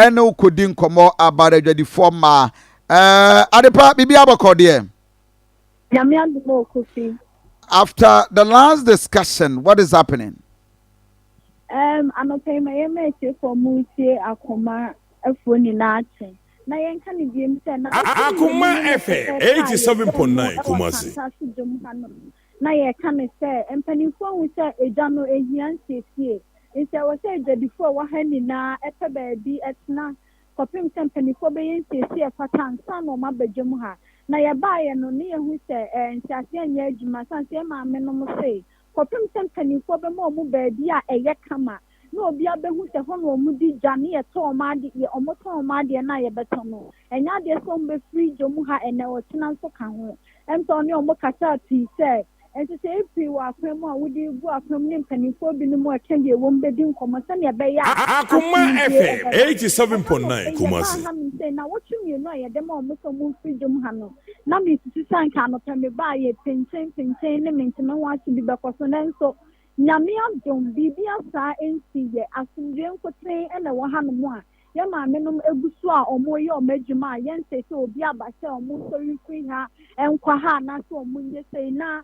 Ɛne wo kɔdi nkɔmmɔ about adwadifoɔ mmaa. Adepa, biribi abɔkɔ deɛ? Nyame adom o, Kofi. After the last discussion, what is happening? Anɔpa yi ma yɛma atiefoɔ mu tie Akoma afuo nyinaa akye. Na yɛnka ne biem sɛ na Akoma FM 87.9 Kumasi. Santase dwom ha no. Na yɛka ne sɛ mpanimfoɔ ahu sɛ edwa no ehia nsiesie. Nti ɛwɔ sɛ adwadifoɔ a ɛwɔ ha nyinaa ɛpɛ baabi ɛtena kɔpem sɛ mpanimfoɔ bɛyɛ nsiesie ɛfata ansa na wɔn aba dwam ha. Na yɛbaeɛ no ne yɛhu sɛ nteaseɛ nyɛ adwuma san sɛ yɛ maame nom se kɔpem sɛ mpanimfoɔ bɛma wɔn baabi a ɛyɛ kama na obi abɛhu sɛ hɔ na wɔn di dwa ne yɛtɔ wɔn ade yɛ wɔn tɔn wɔn adeɛ na yɛbɛtɔ no. Ɛnyɛ adeɛ sɛ wɔn bɛfiri dwam ha ɛnɛ ɔkyena nso ka ho. Ɛmsɛ ɔne wɔn kasa pii sɛ nhyehyɛe pii wɔ akwan mu a wode gu akwan mu ne mpanimfoɔ binom a ɛka deɛ wɔn bɛdi nkɔmmɔ sɛnea ɛbɛyɛ a Akoma asomdwie FM ɛbɛba. 87.9 Kumasi. Yɛbaa ha nom sɛ na wɔtwe mmienu a yɛde ma ɔmo sɛ ɔmo mfiri dwom ha no, na mesusu sɛ anka anɔpɛ me baa yɛ penkyen penkyen ne menteme ho ase bi bɛkɔ so, nanso Nyame adom, biribi asaa nsi yɛ asomdwie nkoten ɛna ɛwɔ ha nom a yɛ maame nom egu so a ɔmo yɛ ɔmo adwuma a yɛnte sɛ obi aba sɛ ɔmo nsɔre mfiri ha nkɔ ha anaasɛ ɔmo nyɛ sei. Na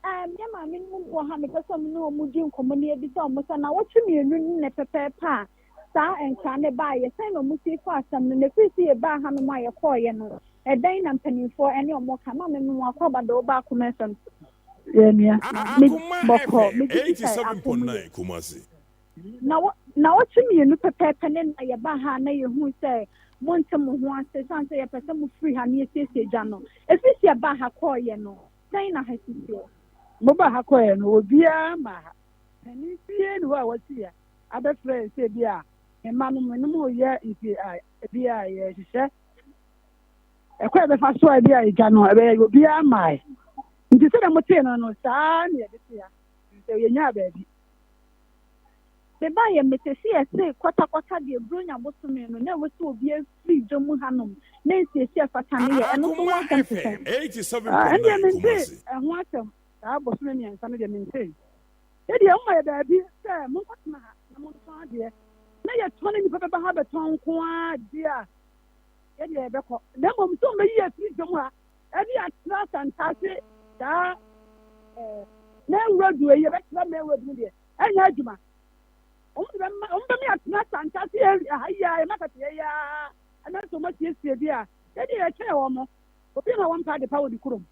yɛ maame nom wɔ ha, mepɛ sɛ ɔmo ne ɔmo di nkɔmmɔ ne ebisa ɔmo sɛ na wɔtwe mmienu ne ne pɛpɛɛpɛ a saa nkra ne baayɛ sɛn na ɔmo si kɔ asɛm no na efiri si yɛ baa ha nom a yɛkɔɔyɛ no, ɛdɛn na mpanimfoɔ ɛne ɔmo ka. Maame nom akɔ aba de ɔba Akoma FM so. Yɛnua. Me Akoma bɔkɔ FM megye di sɛ apɔmu yɛ. 87.9 Kumasi. Na wɔ na wɔtwe mmienu pɛpɛɛpɛ ne na yɛba ha na yɛhu sɛ monte mo ho ase san sɛ yɛpɛ sɛ mofiri ha na yɛsiesie dwa no. Ɛfiri sɛ yɛba ha kɔɔyɛ no, sɛn na ha sisiɛ? Moba ha kɔɛ no, obiara ma ha panin bie ne hɔ a wɔsi yɛ abɛfrɛ yɛ sɛ bi a mma no mo nom yɛ nti a ebi a yɛhyehyɛ ɛkɔ yɛ bɛfa so a ebi a egya no ɛbɛyɛ obiara ma yɛ. Nti sɛdeɛ motee no saa na yɛde te ha sɛ yɛnyaa baabi. Meba yɛ mete sɛ yɛse kɔtakɔta deɛ Buronya bosome no na ɛwɔ sɛ obi afiri dwa mu hanom na nsiesie fata no yɛ ɛno so ho Akoma asɛm te sɛn? FM Ɛndeɛ 87.9 mente Kumasi. ɛho asɛm. Saa bosome 3 no deɛ mente. Yɛdeɛ woma yɛ baabi sɛ monkɔtena ha na montɔn adeɛ na yɛtɔn ne nnipa bɛba ha bɛtɔn nko ara deɛ a, yɛdeɛ yɛbɛkɔ, na mmom sɛ ɔmbɛyi afiri dwam ha ɛde atena Santase saa main road yi, yɛbɛtena main road no deɛ, ɛnyɛ adwuma. Ɔmo de bɛma ɔmo bɛma yɛatena Santase area ha yi a yɛmakɛte yɛ yi a ɛna sɛ ɔmo asiesie bi a, yɛdeɛ yɛkyɛn wɔ mo obi na wɔmpa ade pa wɔ ne kurom,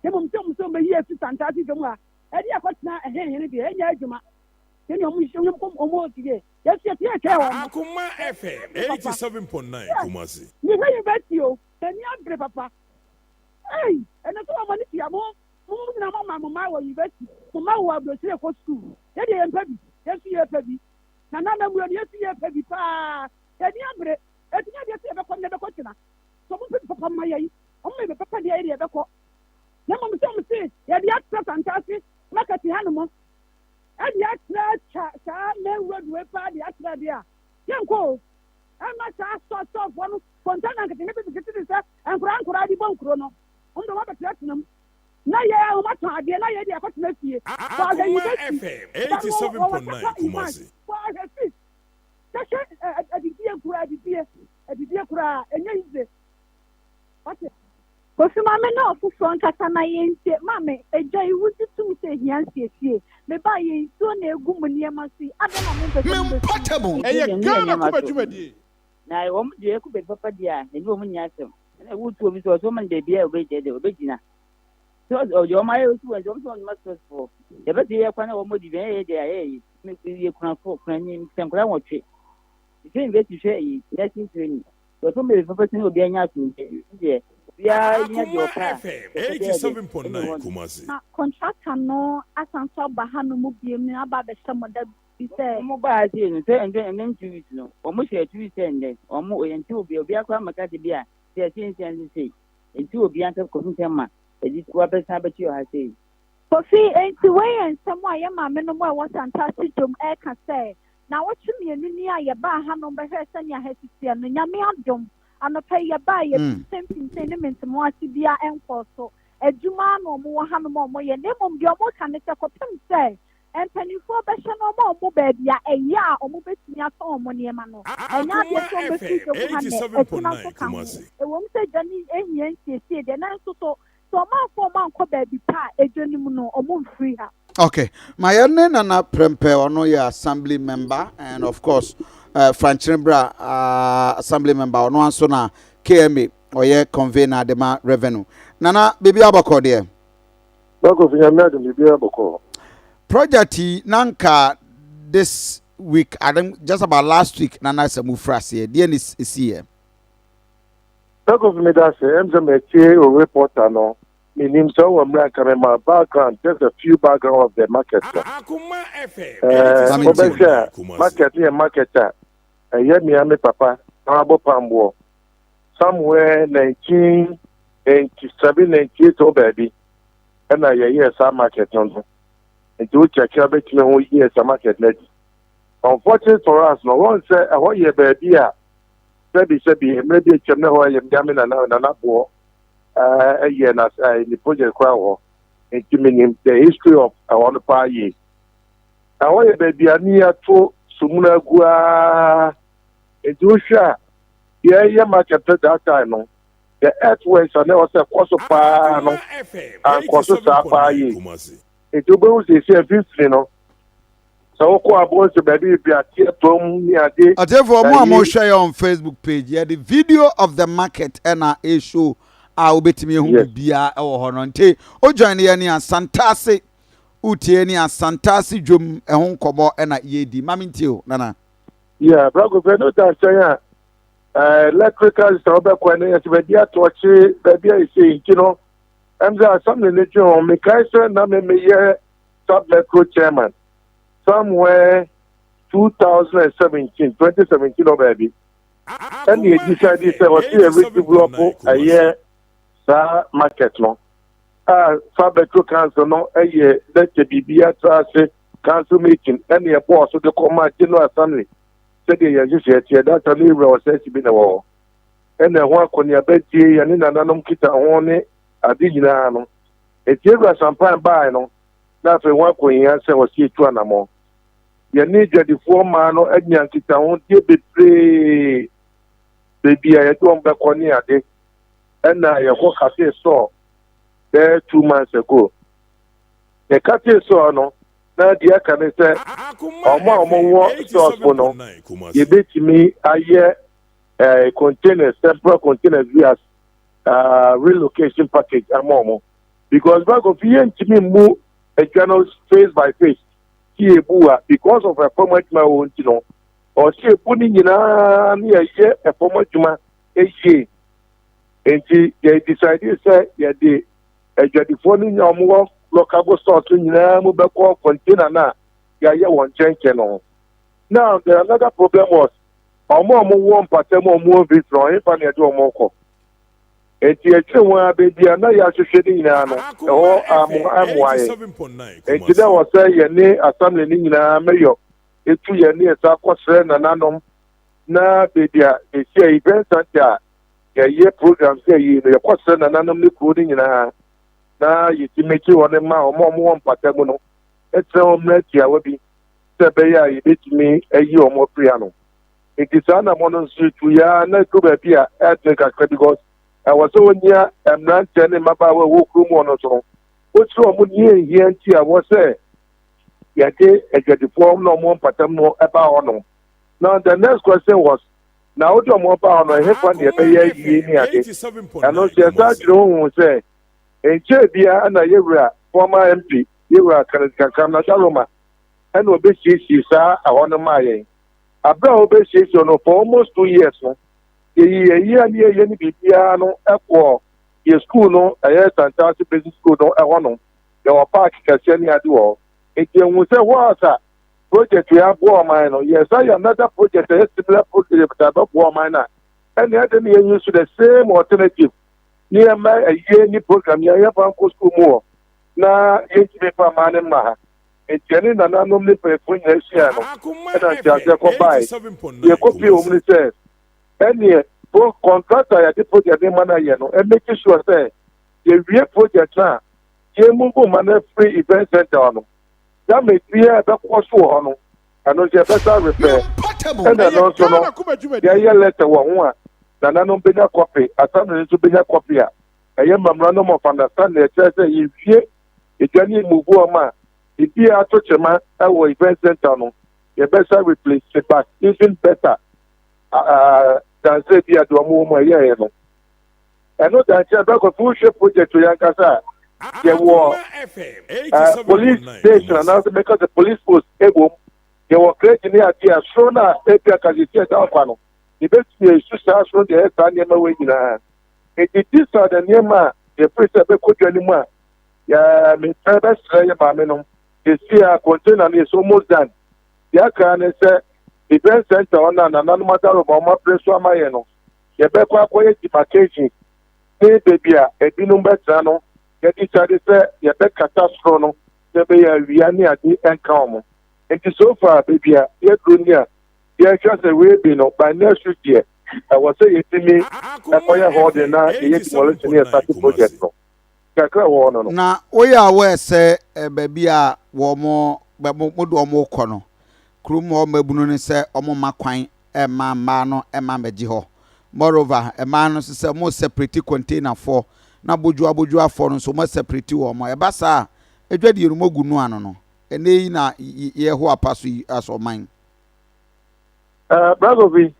na mmom sɛ ɔmo bɛyi afiri Santase dwam ha ɛde akɔtena ɛhɛn no deɛ, ɛnyɛ adwuma. Sɛnea ɔmo hyɛ ɔmo ɔmo yɛsi yɛsi yɛkyɛn wɔ mo. Akoma FM 87.9 Kumasi. Mehwɛ university o, n'ani abere papa. Ei, ɛno nso wɔn ani tua mo. Mo nyinaa mo ma mo mma wɔ university, mo mma wɔ aburokyire kɔ school. Yɛdeɛ yɛn pɛ bi, yɛnso yɛ pɛ bi na nana mu yɛ yɛsi yɛ pɛ bi paa. Yɛni abere etumi adeɛ sɛ yɛbɛkɔ ne yɛbɛkɔ kyena so ɔmo pɛ papa ma yɛyi ɔmo yɛ papa deɛ, yɛde yɛbɛkɔ, na mmom sɛ ɔmo se yɛde atena Santase market ha nom ɛde atena atwa saa main road wei paa de atena deɛ a, yɛnkɔ o. Ɛma saa sɔɔsɔɔfoɔ no container nketenkete nketenkete te sɛ nkora nkora de bɔ nkuro no, ɔmo de wɔn abɛtenatena mu na yɛ ɔmo atɔn adeɛ na yɛ de akɔtena fie. Akoma FM 87.9 Kumasi. Wɔahwɛ fees kɛhwɛ adidie kura adidie kura ɛnyɛ yize wate. Kofi, maame na ɔfoforɔ nkasa na yɛntie. Maame, agya yi wogye tom sɛ ehia nsiesie? Meba yɛ nsuo na egu mu nneɛma so yi adɛn na mompɛ sɛ mobɛsi? Portable. Ɛyɛ Ghana kɔba dwumadie. Na wɔn deɛ ɛkɔ baabi papa deɛ a, ɛne wɔn nyɛ asɛm. Ɛna wotu obi sɛ ɔsɛ wɔn baabi a ɔbɛgyina deɛ ɔbɛgyina sɛ ɔdeɛ wɔn ayɛ osi wɔn sɛ wɔn sɛ wɔn ma sɔsfoɔ yɛbɛte yɛ kwan a wɔn di bɛn yɛ deɛ ayɛ yi yɛ kunafo kunani sɛ nkɔla 8 hwɛ university hwɛ yi nursing training wɔtɔ baabi papa sɛ obi anya asomdwe deɛ, obiara nya deɛ Akoma ɔpɛ a FM ɛsɛ deɛ 87.9 Kumasi. Na contractor no asan so aba ha no mu biem no aba abɛhyɛ mo da bi sɛ Wɔn baa ha sei no sɛ ɛndɛ 2 weeks no wɔn hyɛ 2 weeks sɛ ndɛ wɔn oyɛ nti obi akora mɛka se bi a sɛ ɛsɛ nsia nso sei nti obi anka kɔfi sɛ ma ɛdi wabɛsan abɛkyi wɔ ha sei. Kofi, enti wei yɛ nsɛm a yɛ maame no mu a ɛwɔ Santase dwom ɛreka sɛ na wɔtwe mmienu ni a yɛbaa ha no bɛhwɛ sɛnea ha sisiɛ no. Nyame adom, anɔpɛ yi yɛbaa yɛ pinsɛnpinsɛn ne mentemo ase bia ɛnkɔɔ so. Adwuma na ɔmo wɔ hanom a ɔmo yɛ, na mmom deɛ ɔmo ka ne sɛ kɔpem sɛ Mpanimfoɔ bɛhwɛ na wɔma wɔn baabi a ɛyɛ a wɔbɛtumi atɔn wɔn nneɛma no. Ɛnyɛ Akoma adeɛ sɛ wɔbɛfiri FM dwam ha nnɛ, ɛkyena nso 87.9 ka ho. Kumasi. Ɛwom sɛ dwa no hia nsiesie deɛ, nanso so sɛ wɔamfa wɔn ankɔ baabi pa a, edwa no mu no, wɔmfiri ha. Okay, ma yɛn ne Nana Prempeh, ɔno yɛ assembly member and of course Frankyene Bra assembly member, ɔno nso na KMA ɔyɛ convener de ma revenue. Nana, biribi abɔkɔ deɛ? Bako fi Nyame adom biribiara bɔkɔɔ. Project yi na nka this week, I think just about last week na na sɛ mo firi aseɛ, deɛ ne esiiɛ? Bako fi meda ase, ɛm sɛ matie o reporter no, menim sɛ wɔ mmerɛ nka mema background, just a few background of the market no. Akoma FM Wobɛhwɛ a 87.9 Kumasi. Market no yɛ market a ɛyɛ mea me papa na wabɔ pamboɔ somewhere 1997, 98 hɔ baabi ɛna yɛyɛɛ saa market no. Nti wokyɛkyɛ a wobɛtumi ho yie saa market no adi. Unfortunately for us no, wɔn sɛ ɛhɔ yɛ baabi a sɛbi sɛbi mmerɛ bi atwam na ɛhɔ yɛ mea me nana nanaboɔ ɛyɛ na ne project koraa wɔ hɔ, nti menim the history of ɛhɔ no paa yie. Ɛhɔ yɛ baabi a ne yɛato sumuna agu aa, nti wohwɛ a yɛyɛ market no that time no, the earthworks a na ɛwɔ sɛ ɛkɔ so paa no Akoma FM ankɔ so saa paa 87.9 yie. Kumasi. Nti wobɛhu sɛsi mfimfini no, sɛ wokɔ abɔnse baabi bebree ateɛ tɔm ne ade. Ɔtiefoɔ mo a Ɛyi- mohwɛ yɛ on Facebook page, yɛde video of the market ɛna ɛshow a wobɛtumi ehu biribiara ɛwɔ hɔ no. Nti o join yɛ ne Asantase, wotie ne Asantase dwom ɛho nkɔmmɔ ɛna yɛdi. Mame ntie o, Nana. Yeah, Brago fɛ no da nkyɛn a electrical system wobɛkɔ no yɛsɛ baabi atɔkye baabi a ɛsɛ, nti no ɛm sɛ assembly no dwe ho. Mekae sɛ na me meyɛ sub metro chairman somewhere 2017, 2017 hɔ baabi, ɛne Akoma yɛdecide sɛ FM wɔse yɛ redevelop 87.9 Kumasi. Ɛyɛ saa market no a sub metro council no ɛyɛ lɛkyɛ biribi atra ase council meeting, ɛne ɛbɔɔ so de kɔma general assembly sɛdeɛ yɛn nhyehyɛeɛ teɛ. Data no ewura ɔsɛsi bi na ɛwɔ hɔ, ɛna ɛho akɔneaba tie yɛne nananom kita ho ne ade nyinaa no. Eti ewura Sampan baa no na afei ho akɔhia sɛ wɔsi etu anammɔn. Yɛne dwadifoɔ mmaa no anya nkitahodie bebree, beebi a yɛde wɔn bɛkɔ ne ade, ɛna yɛkɔ cut sod bɛyɛ 2 months ago. Yɛ cut sod no na deɛ aka ne sɛ Akoma ɔmo a ɔmo FM wɔ stores mu no 87.9 Kumasi. yɛbɛtumi ayɛ containers, temporary containers bi as relocation package ama ɔmo, because back of yɛntumi mmu adwa no phase by phase ti ebu a because of ɛfɔm adwuma wɔ nti no, ɔsi ebu ne nyinaa ne yɛyɛ ɛfɔm adwuma eyie. Nti yɛ decide sɛ yɛde adwadifoɔ no nyinaa ɔmo wɔ lockable stores no nyinaa mu bɛkɔ container no a yɛayɛ wɔn nkyɛnkyɛn no ho. Now the another problem was ɔmo a ɔmo wɔ mpata mu a ɔmo wɔ mfimfini, ɔhefa na yɛde ɔmo kɔ? Nti akyire ho a baabi a na yɛahwehwɛ no nyinaa no Akoma ɛhɔ amo FM amoa yɛn. 87.9 Nti dɛ Kumasi. wɔ sɛ yɛne assembly no nyinaa mɛyɔ etu yɛne yɛsa akɔsrɛ nananom na baabi a esi a event center a yɛyɛ program sɛ yi no, yɛkɔsrɛ nananom ne kuro no nyinaa na yɛtumi kye hɔ no ma ɔmo a ɔmo wɔ mpata mu no, ɛkyerɛ wɔn mmerɛ tiawa bi sɛ ɛbɛyɛ a yɛbɛtumi ayi ɔmo afiri ano. Nti saa namɔ no nso etu ya na edu baabi a ɛɛtene kakra, because ɛwɔ sɛ wɔnyia mmeranteɛ ne mmabaawa a ɛwɔ kurom hɔ no so no, wokyerɛ ɔmo nie nhia nti a wɔ sɛ yɛde adwadifoɔ na ɔmo mpatam no ɛba hɔ no. Now the next question was, na wode ɔmo ba hɔ no, ɛhefa ne Akoma yɛbɛyɛ yie FM ne ade? Ɛno 87.9 nso yɛsa Kumasi. adwene ho hu sɛ nkyɛn biara ɛna yɛwura former MP, yɛwura Kennedy Kankam na Daroma, ɛna ɔbɛsiesie saa ɛhɔ no maa yɛn. Abere a ɔbɛsiesie no, for almost 2 years no, yɛyi yɛyi a ne yɛyɛ ne biribiara no ɛkɔ yɛ school no, ɛyɛ Santase Basic School no. Ɛhɔ no yɛwɔ park kɛseɛ ne ade wɔ hɔ, nti ehu sɛ hɔ asa project yɛ aboa ɔman no, yɛsa yɛ another project ɛyɛ similar project a ɛbɛboa ɔman no a, ɛna ɛde ne yɛn use the same alternative ne yɛma ɛyie ne program yɛn yɛfa nkɔ school mu hɔ na yɛntumi fa maa ne mma ha. Nti ɛne nananom ne mpanyinfoɔ nyinaa hyia no Akoma ɛna nteaseɛ FM kɔ bae. 87.9 Yɛkɔ pie wɔ mu Kumasi. ne sɛ ɛneɛ pro contractor a yɛde project ne ma no ayɛ no, ɛmake sure sɛ yɛwie project no a, yɛmove ma no afiri event center hɔ no. Damage biara a ɛbɛkɔ so wɔ hɔ no, ɛno nso yɛbɛsa repair. Ɛna ɛno nso no, yɛyɛ letter wɔ ho a, nananom bɛnya copy, assembly no nso bɛnya copy a ɛyɛ memorandum of understanding ɛkyerɛ sɛ yɛwie edwa ne yɛmuvu wɔn a, biribiara ato kyema wɔ event center no, yɛbɛsa replace but even better uh, than sɛ bi a deɛ wɔn wɔ mu a ɛyɛɛ no. Ɛno da nkyɛn bɛkɔ so wohwɛ project yi ankasa a, yɛwɔ eh, police station anaasɛ mɛka sɛ police post ɛwom. Yɛwɔ clergy ne adeɛ a soro no a ebi a kasisi ɛda ɔkwa no, yɛbɛtumi asu saa soro deɛ ɛyɛ saa nneɛma wei nyinaa. Enti these are the nneɛma a yɛfiri sɛ ɛbɛkɔ dwa no mu a yɛ mepɛ bɛsrɛ yɛ maame nom. Yɛsi a container no is almost done. Deɛ aka ne sɛ event center hɔ no a nananom adaroma wɔn apere so ama yɛn no, yɛbɛkɔ akɔyɛ demarcation ne baabi a ebinom bɛtena no, yɛdecide sɛ yɛbɛkata soro no sɛ ɛbɛyɛ awia ne ade nka wɔn. Nti so far baabi a yɛduru ni a yɛhwɛ sɛ wei bi no by next week deɛ ɛwɔ sɛ yɛtumi ɛkɔyɛ hɔ de na yɛyɛ demolition ne yɛsate project no kakra wɔ hɔ no no. Na woyɛ aware sɛ baabi a wɔn mo de wɔn rekɔ no, kurom hɔ mmabunu no sɛ wɔn mma kwan mma mmaa no mma mmɛgye hɔ. Moreover, mmaa no nso sɛ wɔn separate container foɔ na bodwoa bodwoa foɔ no nso wɔn separate wɔn. Ɛba saa a, adwadie no moagu no ano no. Ɛnɛ yi na yɛho apa so yi as ɔman. Bra Kofi,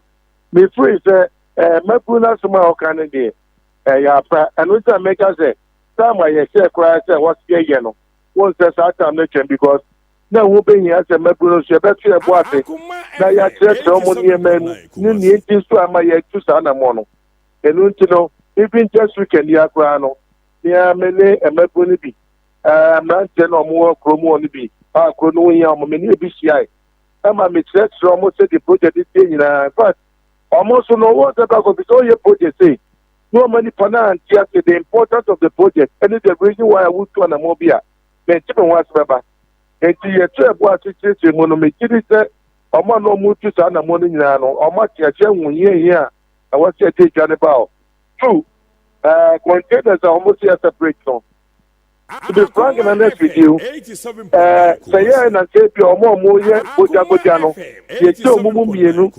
me firi sɛ maburu no asɛm a ɔka no deɛ ɛyɛ apa. Ɛno nti na meka sɛ time a yɛhyɛɛ koraa sɛ wɔse yɛyɛ no, wohu sɛ saa time no twam because na ɛho behia sɛ mmabun no nso yɛbɛto yɛn bo ase na yɛakyerɛkyerɛ wɔn nneɛma mu ne nea enti nso a ɛma yɛatu saa anammɔn no. Ɛno nti no, even just weekend yi ara koraa no, me ara me ne mmabun no bi, eh, mmeranteɛ na wɔwɔ kurom hɔ no bi a kuro no ho hia wɔn, me ne ebi hyiae ɛma mekyerɛkyerɛ wɔn sɛdeɛ project no teɛ nyinaa. In fact, wɔn nso no, wɔn sɛ baako bi sɛ ɔyɛ project sei na wɔma nipa no ante ase the importance of the project ɛne the reason why a wotu anammɔn bi a mente me ho ase bɛba. Enti yɛto yɛn bo ase kyerɛkyerɛ mu no, megye di sɛ wɔn a na wɔretu saa anammɔn no nyinaa no, wɔate ase ahu hia hia a ɛwɔ sɛ yɛde dwa no ba hɔ. Two, containers a wɔn sɛ yɛ separate no. To be frank and honest with you, sɛ yɛ na nka ebi a wɔn a wɔyɛ bogyabogya no, yɛkyɛ wɔn mu mmienu,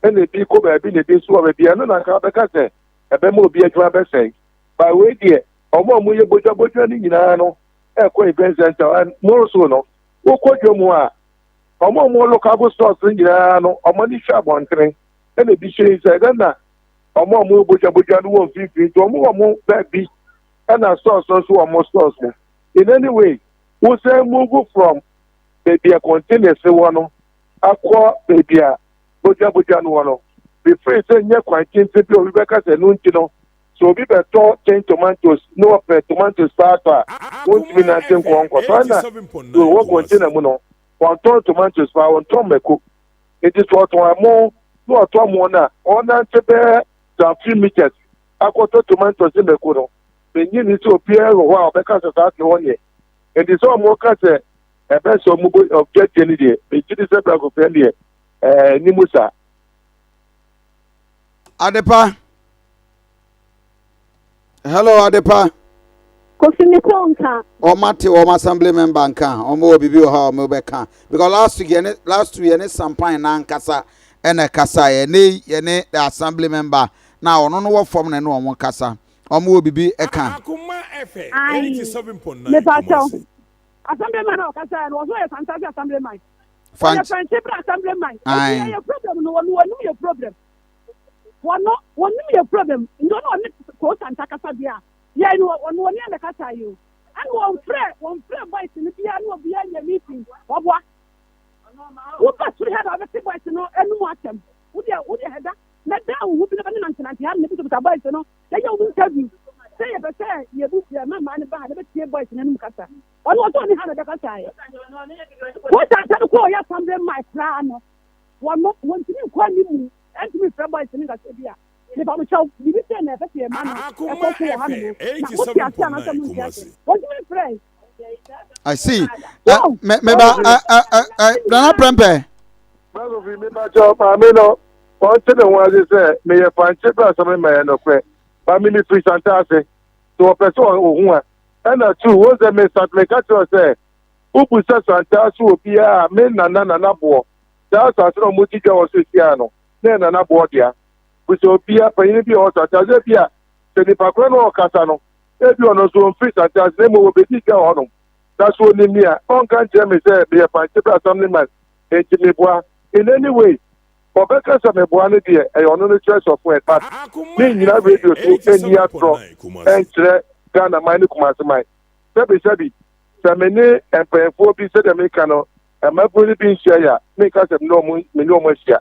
ɛna ebi kɔ baabi na ebi nso wɔ baabi, ɛno na nka bɛka sɛ ɛbɛma obi adwuma bɛsɛe. But wei deɛ, wɔn a wɔyɛ bogyabogya no nyinaa no, ɛkɔ event center and more so no wokɔ dwa mu a wɔn a wɔwɔ local stores no nyinaa no wɔn ani hwɛ abɔntene ɛna ebi hyɛ inside ɛna wɔn a wɔwɔ bodwabodwa no wɔ mfimfini nti wɔn wɔ wɔn baabi ɛna stores no nso wɔ wɔn stores mu in any way wosan move from baabi a containers wɔ no akɔ baabi a bodwabodwa no wɔ no before sɛ nyɛ kwan tenten bi a obi bɛka sɛ no nti no Sɛ obi bɛtɔ tin tomatoes na ɔpɛ tomatoes paa tɔ a, wontumi nante nkɔ nkɔtɔ. Ɛna deɛ ɔwɔ container mu no, ɔntɔn tomatoes paa, ɔntɔn mako. Nti sɛ ɔtɔn ɛmo na ɔtɔ mo no a, ɔnante bɛyɛ some few meters akɔtɔ tomatoes ne mako no. Mennye nni sɛ obiara wɔ hɔ a ɔbɛka sɛ saa deɛ ɔnyɛ. Nti sɛ wɔka sɛ ɛbɛsɛ wɔn bo ɔbɛgye no deɛ, megye di sɛ Brako Fɛn deɛ ɛɛ nni mu saa. Adepa. Hello Adepa. Kofi mi sɛ nka. Wɔn ate wɔn assembly member nka wɔn wɔ biribi wɔ hɔ a wɔn bɛka because last week yɛne last week yɛne Sampan n'ankasa ɛna ɛkasa yɛne yɛne the assembly member na ɔno no wɔ fam na ɛne wɔn kasa wɔn wɔ biribi ɛka. Ayi mepa kyɛw assembly man a ɔkasa yɛ no wɔso yɛ Santase assembly man ɔyɛ Fɛnti bra assembly man ɛti yɛ problem no wɔn wɔn yɛ problem. Wɔno wɔnim yɛ problem nti ɔno ɔne koo santa kasa deɛ a yɛn no ɔno ɔne ɛna kasa yi o ɛna wɔnfrɛ wɔnfrɛ boys no biara ne obiara nyɛ meeting ɔboa woba soro ha na ɔbɛte boys no anum asɛm wodeɛ wodeɛ hɛda na dan wo ho bi na bɛne nantenante ha na bisabisa boys no yɛyɛ wɔn interview sɛ yɛpɛ sɛ yɛbu yɛma mmaa no ba ha na bɛtie boys no anum kasa ɔno ɔsɛ ɔne ha na bɛkasa yɛ koo santa no kɔɔ yɛ assembly man koraa no Wɔno wɔntumi nkɔ anim ntumi mfrɛ boys no nkasa bi a mepa mo kyɛw biribi sɛ na ɛpɛ sɛ yɛma no ɛkɔ so wɔ ha nom na mote ase anaasɛ monte ase wɔntumi mfrɛ. I see. Me me ba Nana Prempeh. Bɛsofi me ba kyɛw maame no ɔnte ne ho ase sɛ meyɛ fankye bra sɛ mema yɛ nokorɛ ba me mefiri Santa ase sɛ wɔpɛ sɛ ɔhu a ɛna tu wo sɛ me meka kyerɛ sɛ. Wobisa Santaa so obiara a, me nana Nana Boɔ, saa asase no a wɔdi dwa wɔ so seesei ara no, na ɛyɛ Nana Boɔ dea. Bisa obiara, panyin bi a ɔwɔ Santaa so, ebia sɛ nipa korɔ no a ɔkasa no, ebia ɔno nso ɔmfiri Santaa ase na mmom ɔbɛdi dwa wɔ hɔnom. Na sɛ ɔnim me a, ɔnka nkyerɛ me sɛ meyɛ Fankyebere Assemblyman, enti meboa. In any way, ɔbɛka sɛ meboa no deɛ, ɛyɛ ɔno no choice of word, but mennyina radio so nni atorɔ nkyerɛ Ghana man ne Kumasi man. Sɛbisɛbi, sɛ me ne mpanyinfoɔ bi sɛdeɛ meka no mmabunu no bi nhyia yɛ a, menka sɛ me ne wɔn me ne wɔn ahyia.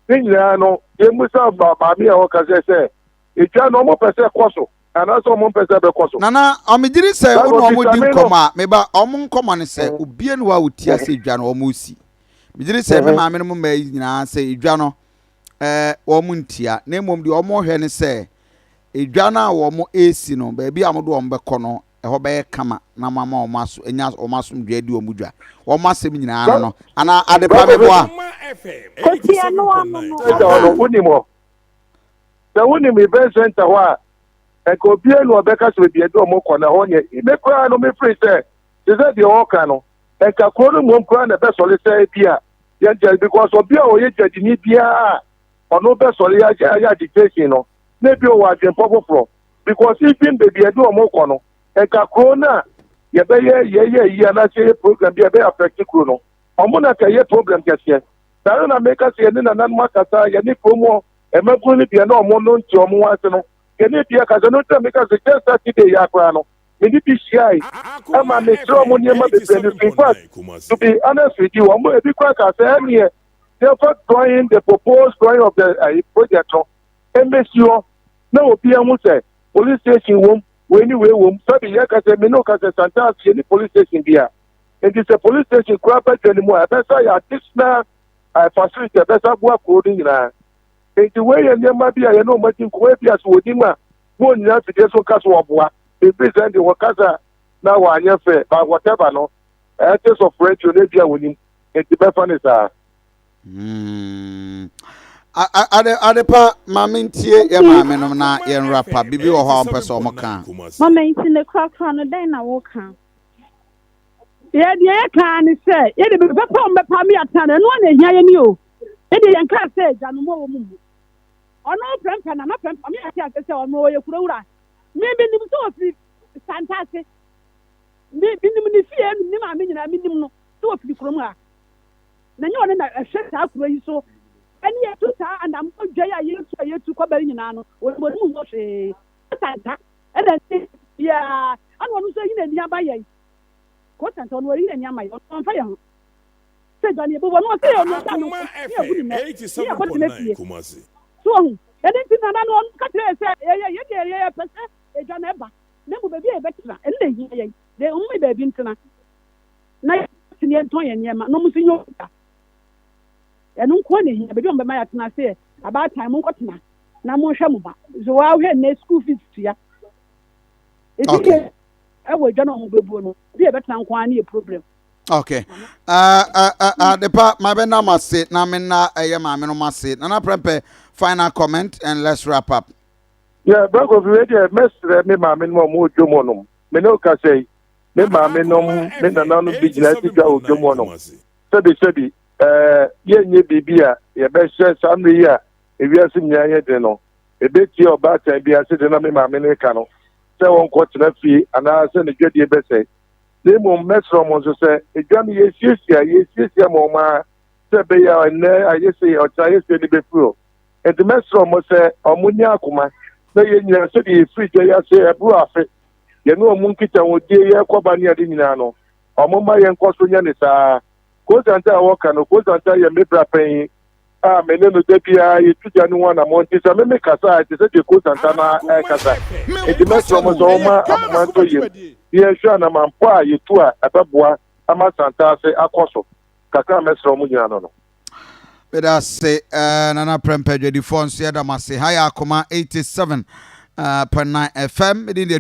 Ne nyinaa no, yɛmmisa maame a ɔka sɛ sɛ edwa no wɔn pɛ sɛ ɛkɔ so anaasɛ wɔn mpɛ sɛ ɛbɛkɔ so. Nana, ɔmegyedi sɛ wo ne wɔn di nkɔmmɔ a, meba wɔn nkɔmmɔ ne sɛ obie ne hɔ a ɔti ase edwa no wɔn resi. Megyedi sɛ me maame no mo mmaa yi nyinaa sɛ edwa no ɛɛ wɔn ntia na mmom deɛ wɔn hwɛ ne sɛ edwa no a wɔn resi no baabi a wɔde wɔn bɛkɔ no ɛhɔ bɛyɛ kama na moama wɔn aso anya wɔn asomdwoe adi wɔn dwa. Wɔn asɛm nyinaa no no. Anaa adepa meboa? Kosi ɛno ano no. Center hɔ no, wonim hɔ. Sɛ wonim event center hɔ a, nka obiara nu ɔbɛka sɛ baabi ɛde wɔn kɔ na ɛhɔ nyɛ. Me koraa no, mefiri sɛ, te sɛ deɛ ɔreka no, nka kuro no mmom koraa na ɛbɛsɔre sɛ ebi a yɛn gyɛ because obi a ɔyɛ gyadini biara a ɔno bɛsɔre ayɛ agitation no, na ebi ɔwɔ adwempɔ foforɔ. Because even baabi a yɛde wɔn kɔ no, nka kuro no a yɛbɛyɛ yɛyɛ ayi anaasɛ yɛyɛ program bi a ɛbɛyɛ affect kuro no, wɔn na ka ɛyɛ problem kɛseɛ. Saa ara na meka sɛ yɛne nananom akasa, yɛne kurom hɔ mmabunu no bi a na wɔn no nte wɔn ho ase no, yɛne bi akasa. No nti na meka sɛ just Saturday yi ara koraa no, me ne bi hyiae ma mekyerɛ wɔn nneɛma bebree no so. In fact, to be honest with you, wɔn ebi koraa kaa sɛ ɛneɛ yɛmfa drawing, the proposed drawing of the uh, project no mmɛsi hɔ na obiara hu sɛ police station wom, wei ne wei wom. Sɛbi yɛka sɛ me ne wo ka sɛ Santase yɛni police station bia. Nti sɛ police station koraa ba dwa no mu a, ɛbɛsa yɛ additional uh, facility ɛbɛsa aboa kuro no nyinaa. Nti wei yɛ nneɛma bi a yɛne wɔn adi nkɔmmɔ ebi a sɛ wɔnim a wɔnnyina afidie so nka so wɔboa. Ɛfiri sɛ deɛ wɔkasa na wɔanyɛ fɛ but whatever no, ɛte of radio no ebi a wɔnim nti bɛfa ne saa. Hmm. Ade adepa maame ntie yɛ maame nom na yɛn rapa biribi wɔ hɔ a wɔmpɛ sɛ wɔn ka. Mama nti ne korakora no dɛn na woka? Yɛ deɛ yɛka ne sɛ yɛde bɛpɛ pɛ wɔn bɛpa me atena no ɛno na ehia yɛ ni o. Yɛde yɛn kaa sɛ agya no mu a wɔ mu mu. Ɔno prɛmpɛ na na prɛmpɛ ɔmo yɛ ase sɛ ɔno ɔyɛ kuro wura. Me menim sɛ ɔfiri Santase. Me menim ne fie ne maame nyinaa menim no sɛ ɔfiri kurom ha. Na ɛnyɛ ɔno na ɛhwɛ saa kuro yi so ɛne yɛtu saa anammɔn dwa yi a yɛtu a yɛtu kɔ bɛre nyinaa no, ɔnim ho hwee. Kosanta ɛna ɛne biara ɛna ɔno nso ayi n'ani aba yɛn. Kosanta ɔno ayi n'ani ama yɛn, ɔno ɔmfa yɛn ho. Sɛ dwa ne yɛbɛbu ɔno ɔsɛ yɛ ɔno ɔsɛ ano ne yɛbu ne nnɛ ne yɛkɔ tena fie. So ɔho ɛne nti nana no ɔno ka kyerɛ yɛ sɛ yɛyɛ yɛ deɛ yɛyɛ pɛ sɛ edwa no ɛba na mmom baabi a yɛbɛtena ɛno na ɛhia yɛn deɛ ɔmo yɛ baabi ntena. na yɛtumi yɛntɔn yɛn nneɛma na wɔn nso nyɛ obi ɛno nko na ehia baabi a wɔn bɛma yɛatena ase yɛ abaatan mo nkɔtena na monhwɛ mo ba so wɔahwɛ nnɛ school fees tua eti okay. ɛwɔ adwa na wɔn bɛbuo no bi a ɛbɛtena nko ara ne yɛ problem. okay adepa ma bɛ nam ase na me na ɛyɛ maame no ase nana prɛmpɛ final comment and let's wrap up. yɛ bɛkɔ fi wei deɛ mɛsrɛ me maame no a wɔn wɔ dwom hɔ nom me ne wo kasa yi. Me maamenom, me nananom bi gyina si dwa wɔ dwam hɔnom. Sɛbisɛbi, ɛɛ, yɛnyɛ biribi a yɛbɛhyɛ saa mmere yi a ewiase nyinaa yɛ den no. Ebetie ɔbaatan bi ase de na me maame no reka no sɛ ɔnkɔtena fie anaasɛ ne dwadie bɛsɛe. Na mmom mɛsrɛ wɔn nso sɛ, edwa no yɛresiesie a, yɛresiesie ama wɔn ara sɛ ɛbɛyɛ a ɛnnɛ ayɛ sei, ɔkyena ayɛ sei no bɛfiri hɔ. Enti mɛsrɛ wɔn sɛ wɔnyɛ akoma na yɛn nyinaa sɛdeɛ yɛfiri dwa yi ase ɛboro afe yɛne wɔn nkitahodie yɛrekɔ ba ne ade nyinaa no, wɔn mma yɛnkɔ so nyɛ ne saa. Kosanta a wɔka no, Kosanta yɛ me bra panyin a me ne no da biara yɛtu gya no ho anammɔn nti sɛ me mekasa a ɛte sɛ deɛ Kosanta no ara ɛrekasa. Nti mɛsrɛ mo sɛ wɔmma akoma ntɔ yam na yɛnhwɛ anamampɔ a yɛtu a ɛbɛboa ama Santase akɔ so. Kakra a mɛsrɛ wɔn nyinaa no no. Meda ase eh, Nana Prempeh Dwadifoɔ nso yɛda mo ase. Ha yɛ Akoma 87.9 FM. Medin deɛ.